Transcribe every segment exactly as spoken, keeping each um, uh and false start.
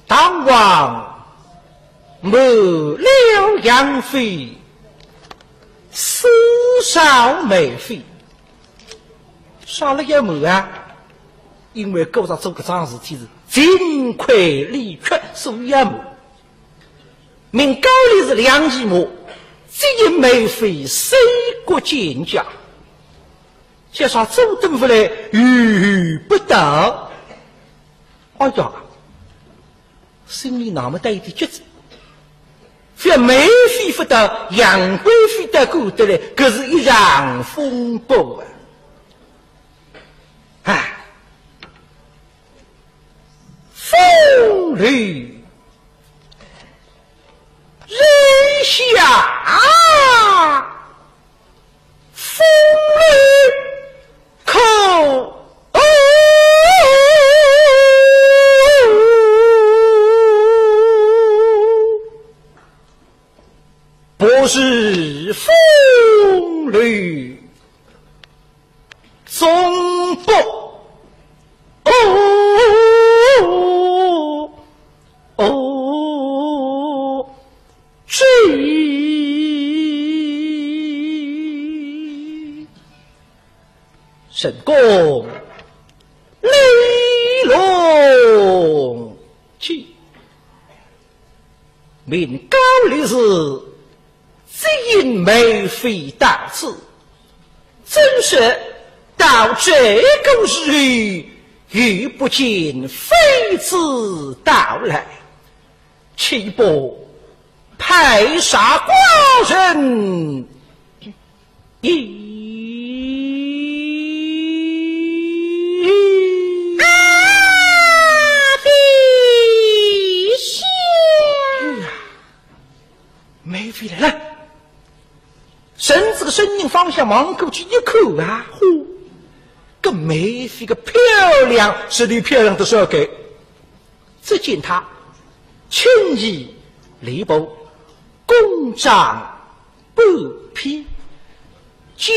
大王没了杨妃，私少梅妃。啥了要瞒啊？因为顾着做搿桩事体是情亏理屈，所以要瞒。命高力士两骑马，接应梅妃收割庄稼。叫啥周登勿来，由由不得。哎呀， 心里那么大一点急子，覅梅妃勿得，杨贵妃倒顾得来，搿是一场风波啊！哎，风流人下风流可不是风流总不哦哦 知。沈公李隆基，命高力士接应梅妃到此，怎知到这个时候，又不见妃子到来。 岂不派杀寡人矣？啊，陛下！哎呀，梅妃来了。 顺仔个声音方向望过去一看啊，嚯，搿梅妃个漂亮，实在漂亮得啥个。只见她青衣丽服，宫装半披，娇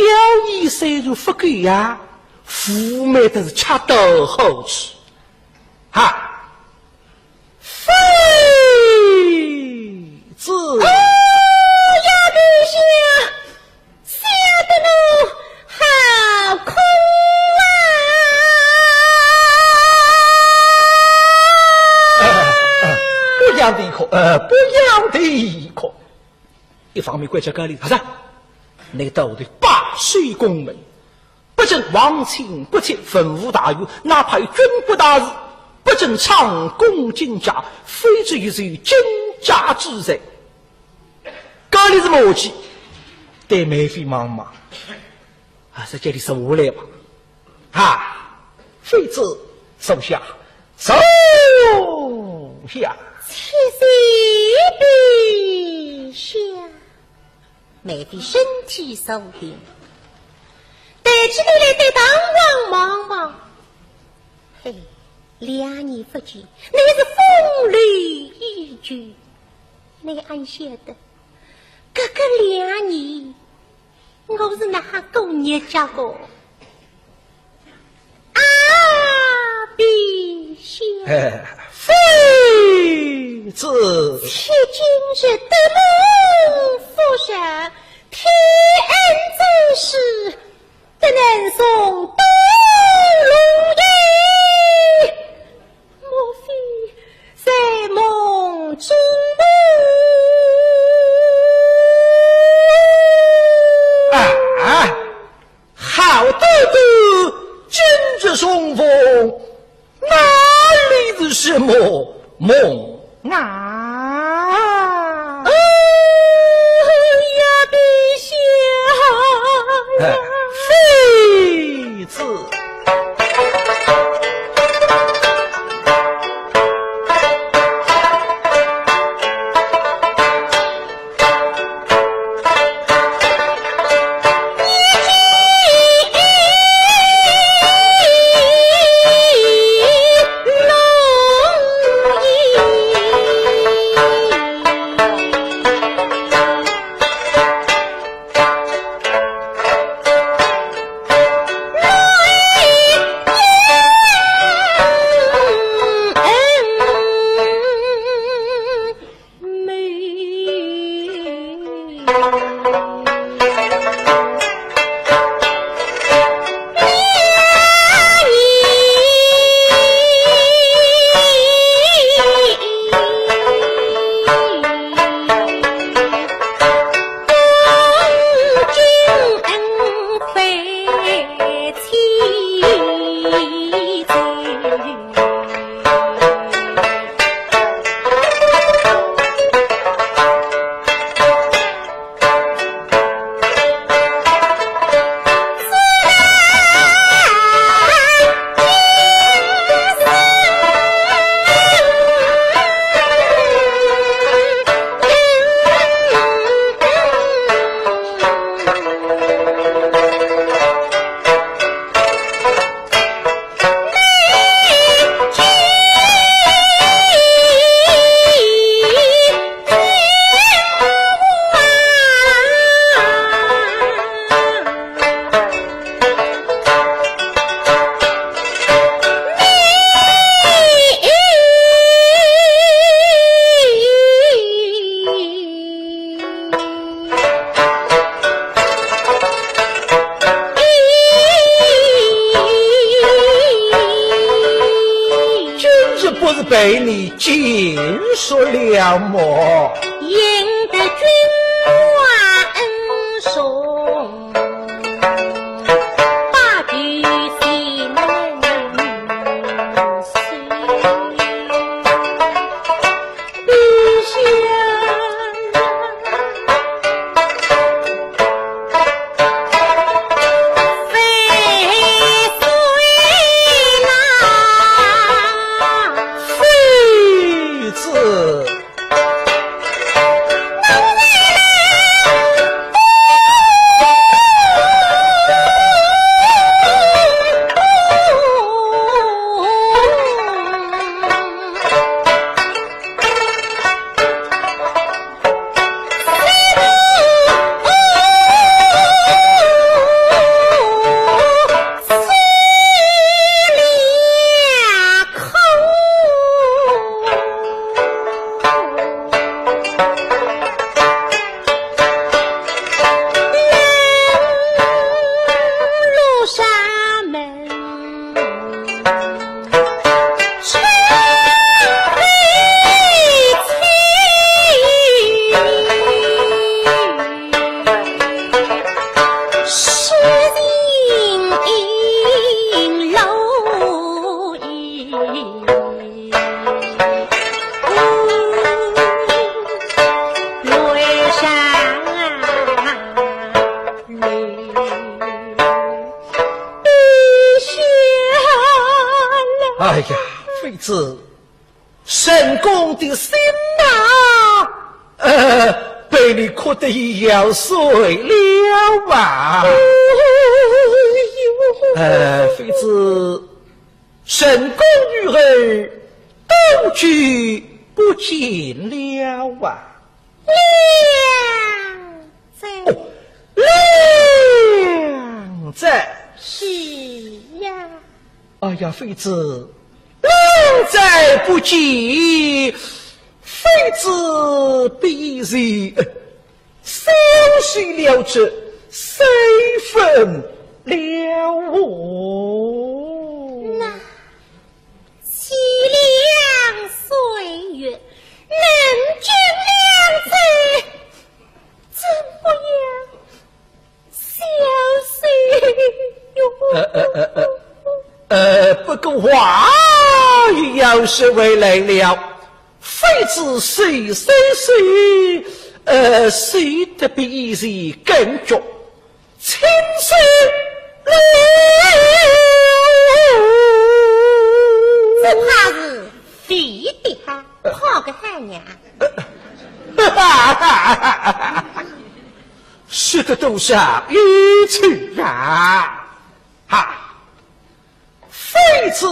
艳虽然勿够呀，妩媚得是恰到好处。哈， 妃子。哦，呀，陛下，吓得奴好苦啊！不要啼哭，呃，不要啼哭。一方面关照高力士，啥？拿到后头把守宫门， 不准皇亲国戚、文武大员，哪怕有军国大事，不准唱功进家，否则有罪进家之罪。高力士马上对梅妃望望，啊，在这里坐下来吧。啊，妃子坐下，坐下。谢谢陛下。 梅妃身体坐定，抬起头来对大王望望。嘿，两年不见，你是风流依旧，你阿晓得，搿个两年，我是哪哼过日脚个？ 啊，陛下。哎，妃子。妾今日得蒙福寿，天恩之事，怎能送东楼耶？莫非在梦中梦？啊，啊。 好端端今日重逢，哪里是什么梦啊？哎呀，陛下呀！哎，妃子。被你尽说了么？应得君王恩宠，八九心思。 妃子。 哎呀，妃子， 沈公的心呐，呃，被你哭得要碎了啊！哎呦，呃，妃子，沈公女儿多久不见了啊？ 良哉。哦，良哉。是呀。哎呀，妃子，良哉不见，妃子比人，呃，小婿了这三分了哦。那 计量岁月，能斤两者，怎不要小婿哟？呃，呃，呃，呃，呃，不过话又要说回来了，妃子虽虽虽，呃，虽得比人更绝， 青丝了。只怕是肥的，讨个好娘。说得多少有趣啊！哈，妃子。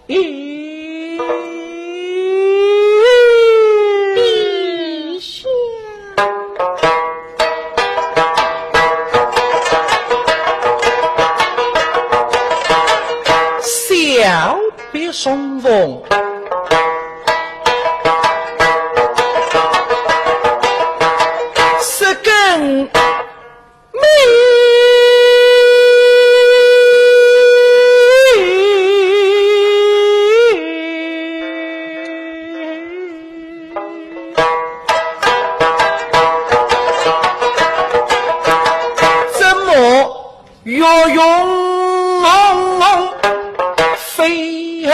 咦，陛下。小别重逢，失根 怎么月容飞儿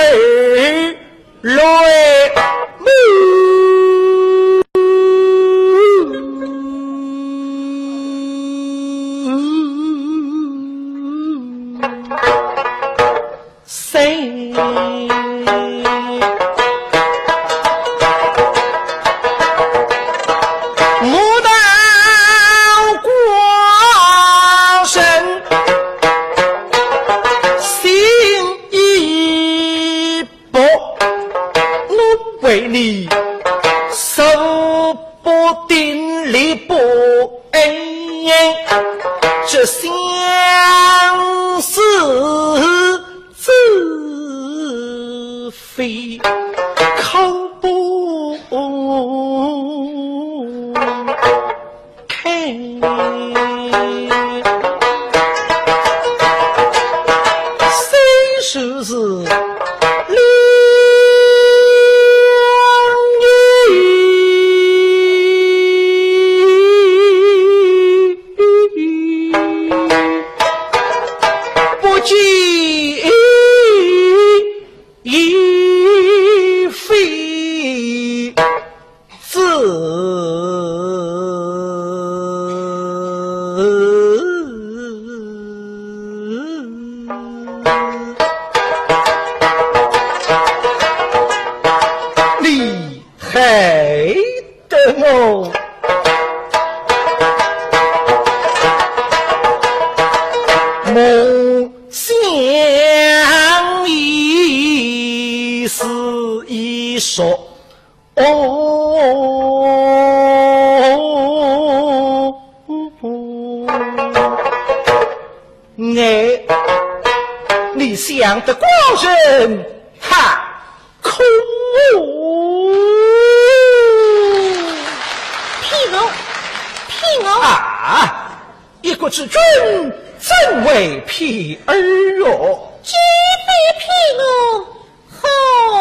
来么。谁？莫道官人心意 薄，我为你手不定力不安，这相思之非可不开。虽说是害得我梦想已是一说。哦，哎，你想得过人，哈！ 可恶！骗我，骗我！啊，一国之君，怎会骗儿哟？既非骗我，何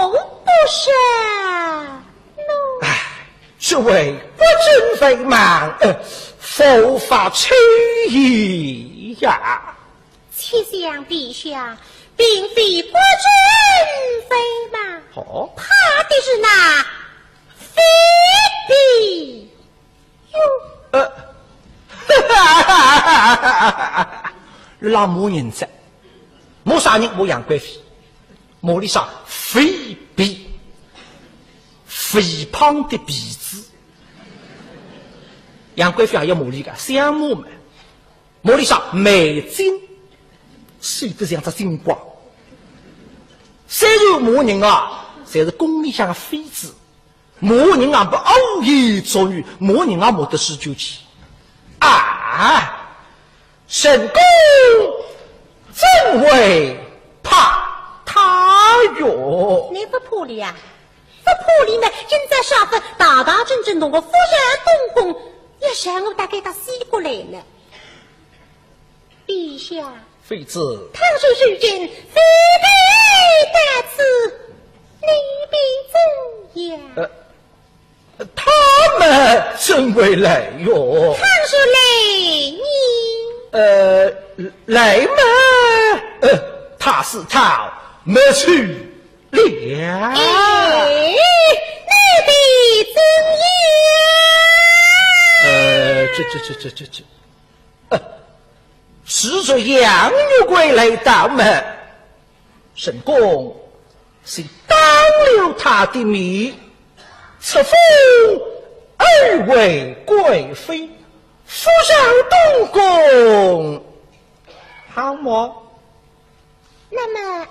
不赦奴？哎，这位不争为慢，呃，佛法吹矣呀。 启禀陛下，并非国君为慢，哦？怕的是那妃嫔哟。呃，哈哈哈哈哈哈！伊拉骂人哉，骂啥人？骂杨贵妃，骂伊啥？妃嫔，肥胖的婊子。杨贵妃也要骂伊个，相骂嘛。 骂伊啥？眉精，瘦得像只金瓜。虽然骂人啊，侪是宫里向的妃子，骂人啊，勿恶言作语，骂人啊，骂得是就气。啊，沈公怎会怕他哟？你勿怕伊啊？勿怕伊呢，今朝啥勿堂堂正正弄个夫人东宫，要让我大概到西过来呢？ 陛下，妃子。倘若如今妃嫔到此，你便怎样？呃，他们怎会来哟？倘若来呢？呃，来嘛，呃，他是逃不去了。哎，你便怎样？呃，这，这，这，这，这，这，呃， 是这杨玉桂来到么，沈公是当了他的面，册封二位贵妃，扶上东宫，好么？那么，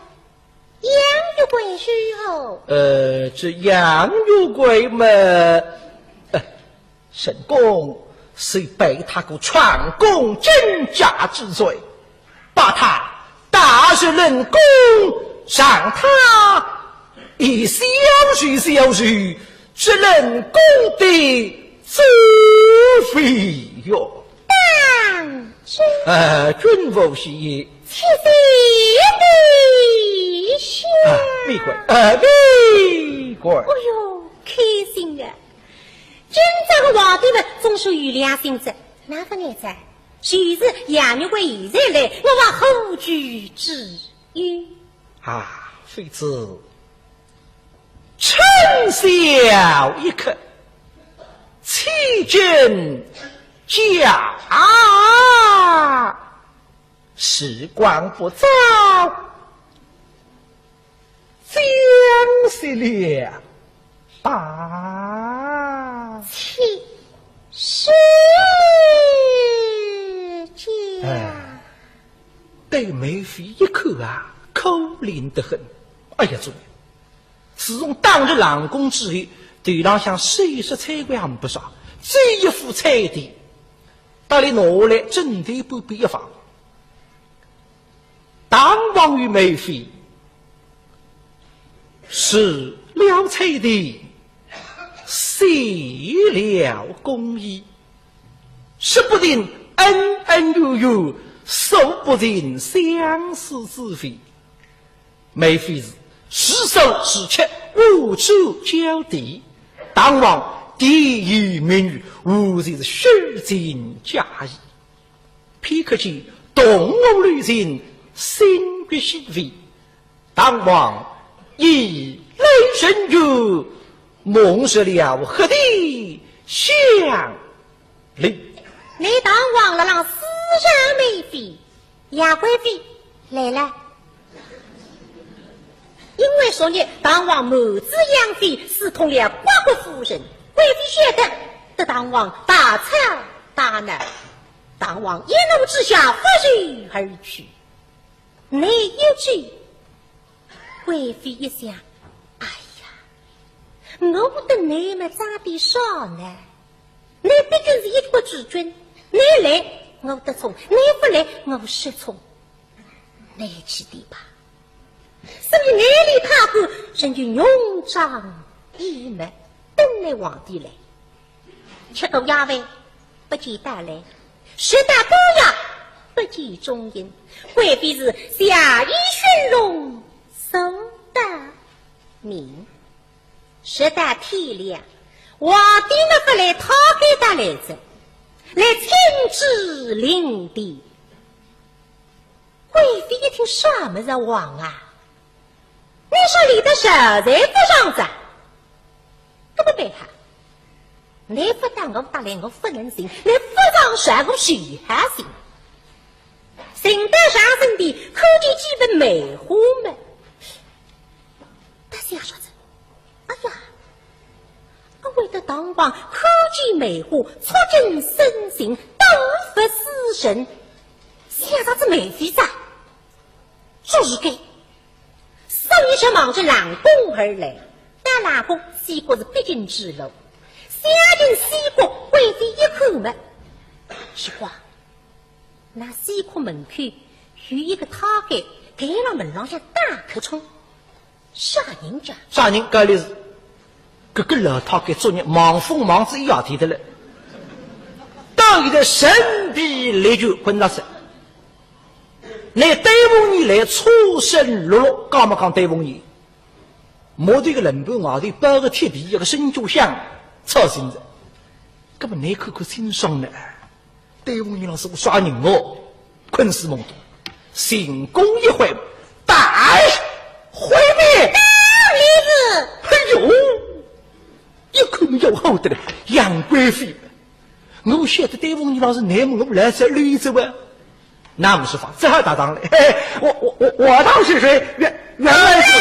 杨玉桂如何？呃，这杨玉桂嘛，呃， 沈公是被他个串供真假之罪，把他打入冷宫，让他一消受消受，这冷宫的滋味哟。当真？呃，君无戏言。且慢，陛下。啊，闭关，呃，闭关。哎哟，开心啊！ 今朝个皇帝呢，总算有良心哉，哪能哉？就是杨玉桂现在来，我还何惧之有？啊，妃子，春宵一刻，千金驾，时光不早， 将息了吧。且慢，陛下。哎，对梅妃一看啊，可怜得很。哎呀，主公，自从打入冷宫之后，头浪向首饰彩缎也没啥，只有一副彩钿，搭伊拿下来，枕头半边一放。 唐王与梅妃除了彩钿，卸了宫衣，说不定恩恩怨怨，诉不尽相思滋味。梅妃是如诉如泣，无处交谈。唐王甜言蜜语，无疑是虚情假意。 片刻间，动我留情，心悦神飞。唐王一泪成雨，梦入了黑的香里。你唐王辣浪思想梅妃，杨贵妃来了。因为昨日唐王满纸扬飞，私通了八国夫人，贵妃晓得，得唐王大吵大闹，唐王一怒之下拂袖而去。你一句，贵妃一想，哎呀，我得你们咋地说呢？你毕竟是一国之君，你来我得宠，你不来我失宠，你去的吧。 所以眼泪渧干，人就浓妆艳抹，等待皇帝来。吃过夜饭，不见到来；食过膏药，不见踪影。贵妃是谢衣熏容，送到明。直到天亮，皇帝呢，不来，太监到来哉，来请旨临殿。 贵妃一听，啥么子皇啊？你说你的实在不上哉，搿么办哈？你不到我搭来，我不能行；你不上山，我谁还行？寻到上身的，看见几盆梅花么，他想啥子？ 哎呀，我为得唐王看见梅花，触景生情，当发诗人，想着这梅妃哉，就是该。所以就望着冷宫而来。到冷宫，西角是必经之路，想进西角，贵妃一看么，奇怪，那西角门口有一个太监，在那门浪向打瞌冲。 啥人家？啥人家里是？搿个老太监昨日忙疯忙仔一夜天的了，到现在神疲力倦，困着哉。那对凤仪来出神落落，讲么讲对凤仪，摸头个冷板外头包个铁皮，一个身脚响，吵醒哉。搿么你看看清爽呢？ 对凤仪老师，我啥人哦？困死懵懂。行宫一回，大回避。哎呦，一看要好得了，杨贵妃。我晓得对凤仪老师，那么我来这里走啊。那么是法，只好搭档了。嘿嘿，我我我我道是谁？原原来是，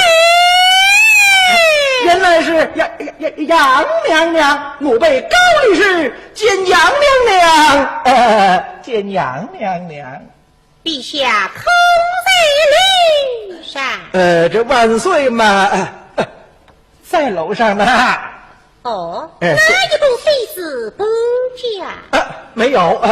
原来是杨杨杨杨娘娘，我辈高力士见杨娘娘，呃，见杨娘娘。陛下可在楼上？呃，这万岁嘛，呃，呃，在楼上呢。哦，哎，哪一个妃子不见？啊，没有，呃，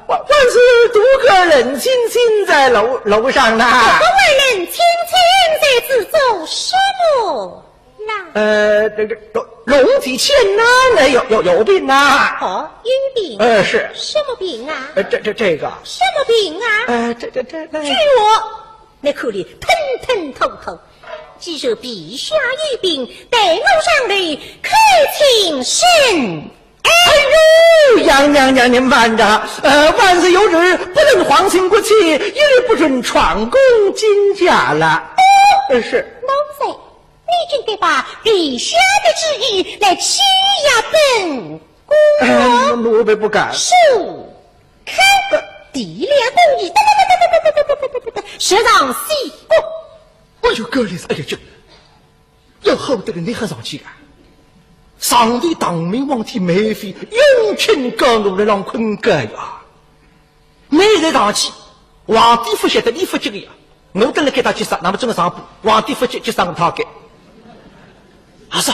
万万岁独个冷清清在楼楼上呢。哦，不问冷清清在此做什么？ 那呃，这这龙龙体欠呐，那有有有病呐。哦，有病。呃，是。什么病啊？呃，这这这个。什么病啊？呃，这这这这。据我，那口里吞吞吐吐，既然陛下有病，待我上来开请神。哎呦，杨娘娘您慢着，呃，万岁有旨，不论皇亲国戚，一律不准闯宫进甲了。哦，呃，是。奴才， 你竟敢把陛下的旨意来欺压本宫。哎，奴婢不敢。是，看，呃，提了公义，哒哒哒哒哒哒哒哒哒哒哒哒，直上西宫。哎呦，高力士，哎呦，这要好得了，你还上去啊？上头唐明皇帝梅妃，用情高，我来让困觉呀。 每日上去，皇帝不晓得，你不急个呀。我等了给他去杀，那么整个上铺，皇帝不急，去杀他给。啊是，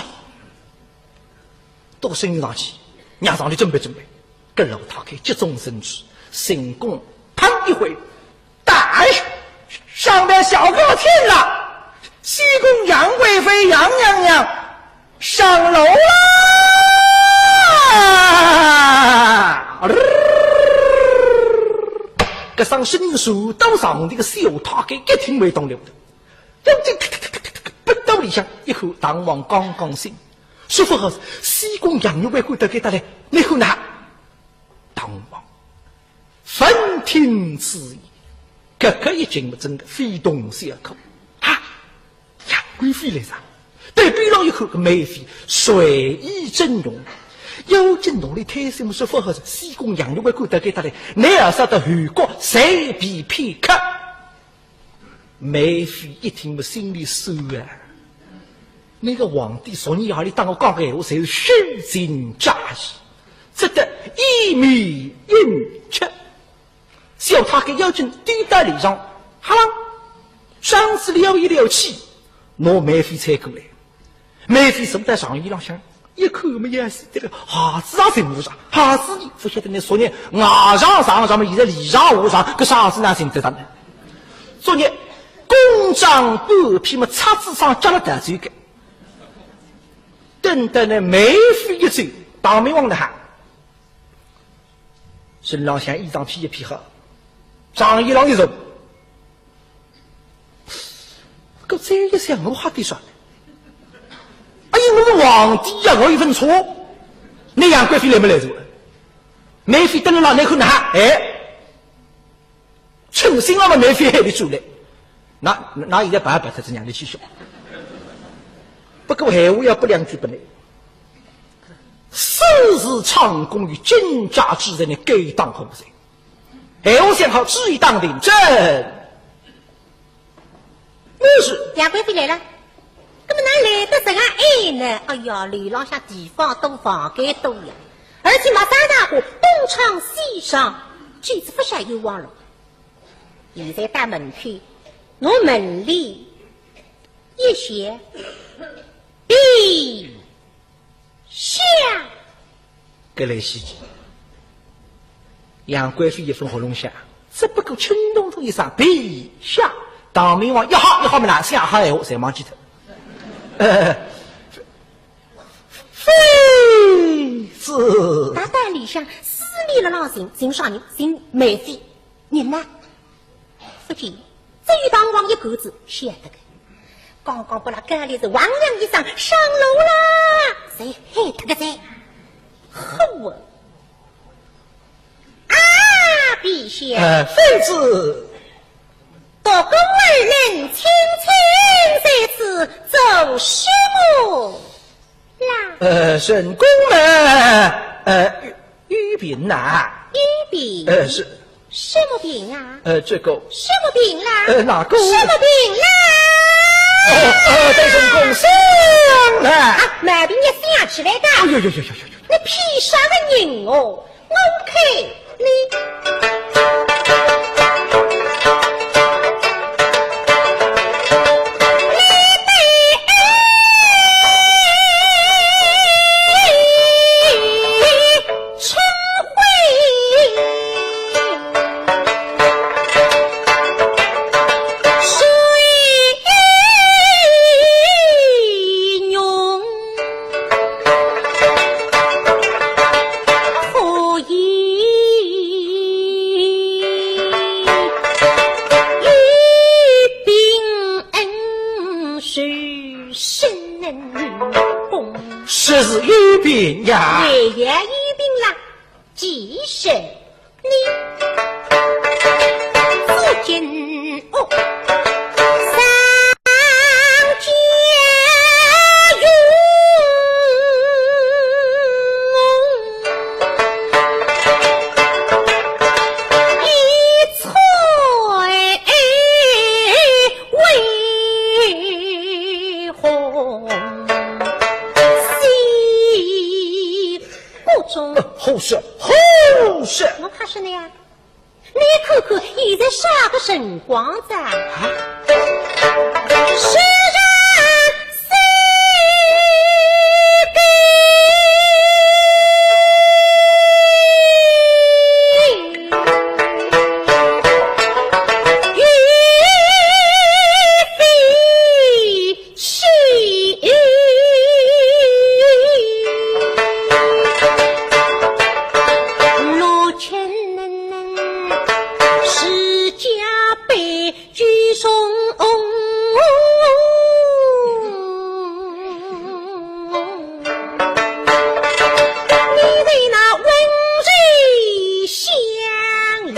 多声音上去，让上去准备准备，跟老太监急中生智，行宫砰一回，大上面小高天了，西宫杨贵妃杨娘娘 上楼啦！搿声声音传到上头个小太监一听没动了的，要紧奔到里向，一看唐王刚刚醒，说不好，西宫杨玉环赶到该搭来，你看呐，唐王 闻听此言，搿个一惊么真个非同小可。啊，杨贵妃来哉，对边浪一看，搿梅妃睡衣整容，要紧弄里推什么说法好哉，西宫杨玉环赶到该搭来，乃要杀得后果，随便片刻。梅妃一听么心里酸啊，那个皇帝昨日夜里搭我讲个闲话，侪是虚情假意，值得一面一吃。小太监要紧对到里上，哈啦，上司撩一撩起，拿梅妃搀过来。梅妃坐到长椅浪向，一看么也是这个，鞋子也寻勿着，鞋子呢，勿晓得呢，昨日外上上上么，现在里上下上，搿啥鞋子哪寻得着呢？昨日工装半披么，擦子上夹了大嘴个。 等到那梅妃一走，唐明皇呢哈，身浪向衣裳披一披好，长椅浪一坐。搿再一想，我吓得啥呢？哎呀，我是皇帝呀，我有份错。那杨贵妃来没来着？梅妃登了浪，那看哪哈？哎， 诚心啊嘛，梅妃喊俚出来。那，那现在白白搭仔让俚去说。不过闲话要拨两句拨俚。私自唱功与进家之人呢，该当何罪？闲话想好，主意打定，朕不说。杨贵妃来了，那么哪来得这样矮呢？哎呀，楼浪向地方多，房间多呀，而且没啥大户，东窗西窗，就是不下有望了。 现在到门口，拿门帘一掀，陛下。搿来稀奇，杨贵妃一副喉咙响，只不过轻咚咚一声，陛下，唐明皇一吓一吓么，哪想好闲话侪忘记脱。呃，妃子。踏到里向，四面辣浪寻，寻啥人？寻梅妃。 人呢？不见，只有唐王一个子晓得个。刚刚拨拉赶来是王娘一声上楼啦，才喊脱个哉。好啊！啊，陛下。呃，妃子。独孤二人清清在此做什么啦？呃，沈公呢？呃，有病呐。有病？呃，是。 什么病啊？呃，这个。什么病啦？呃，那个。什么病啦？哦，呃，对，沈公上来。啊，毛病也想起来的。哎呦呦呦呦呦呦！你骗啥个人哦？我看你。是是有病呀。哎呀，有病啦，几时你做奸哦，上家用，一错为 红喜各种。呃，好说，好说。我怕是你呀，你看看现在啥个辰光哉？啊？时辰四更。 你在那温柔乡里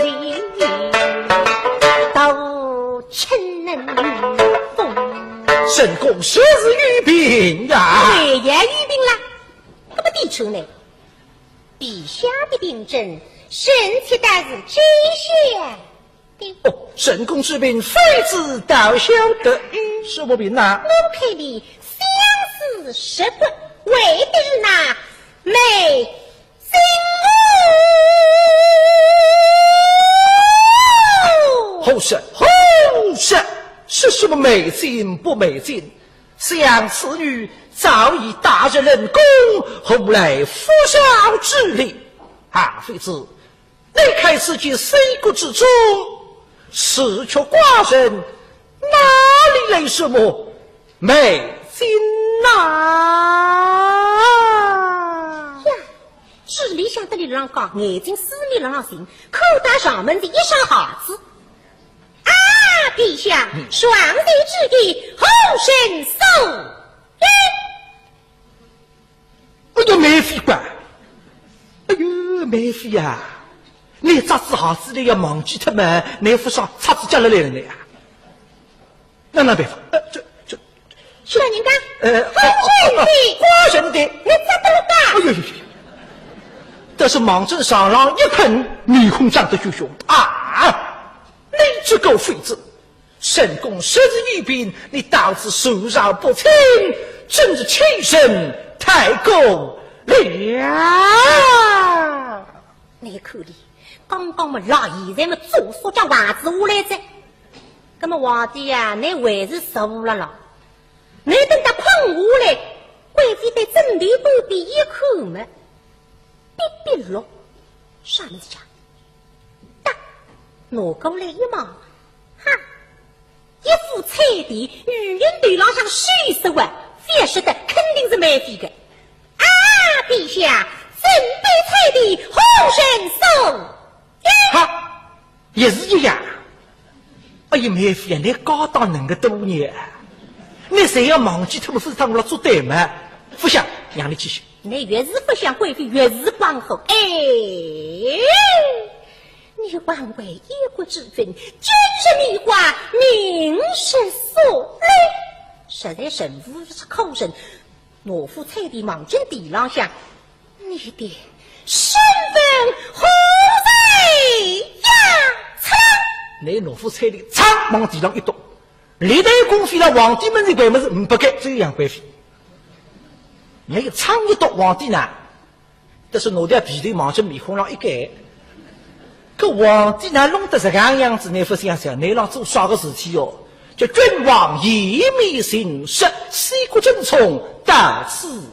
头乘风。沈公是有病呀。哎呀，有病啦！那么地球呢？陛下的病症，臣妾倒是知晓的。哦，沈公之病，妃子倒晓得。嗯。什么病呐？我看你相思四十不，为的是那美金哦。胡说，胡说！是什么美金不美金？想此女早已大热冷宫，何来夫少之礼？啊，妃子，你看此间三国之中，士却寡人，哪里来什么美金呐？呀，这里向得里浪讲，眼睛四面浪寻，看到上面的一双鞋子。啊，陛下，嗯。上面之地，何人所有？ 哎呀，梅妃啊！哎呦，梅妃呀，你着仔鞋子了要忘记脱嘛，你勿说擦子脚了来了呢呀？哪能办法？呃，这，这，小人家，呃，好人的，哦，哦，哦，好人的。你咋得了吧？哎呦呦呦，但是望准床浪一困，面孔涨得血红啊！你这个妃子， 深宫十日一病，你到此手脚不清，真是欺人太过了。你看哩，刚刚么辣，现在么做啥叫鞋子下来哉？那么皇帝呀，你还是坐了啦。你等到困下来，贵妃对枕头旁边一看么，笔笔落，啥物事讲？ 哒，拿过来一望，哈，一副彩簟，御印头浪向写实啊，覅说得肯定是梅妃个。啊，陛下，怎般彩簟，何人送？哈，也是一样。哎呀，梅妃啊，你家当能个多呢，你侪要忘记脱么，勿是当我来做对嘛？勿想，让你去写。 你越是勿想，贵妃越是光火。哎，你枉为一国之君，今日你挂名士所累，实在人无可忍。拿副彩簟望准地浪向，你的身份何在呀？嚓！你拿副彩簟嚓往地浪一倒，立得功夫了，皇帝面前掼么事，勿该只有杨贵妃。 那个唱一到皇帝呢，但是拿点皮头望准面孔浪一盖，搿皇帝呢弄得这个样子，你勿想想，你让做啥个事体哟？叫君王颜面尽失，三国争宠到此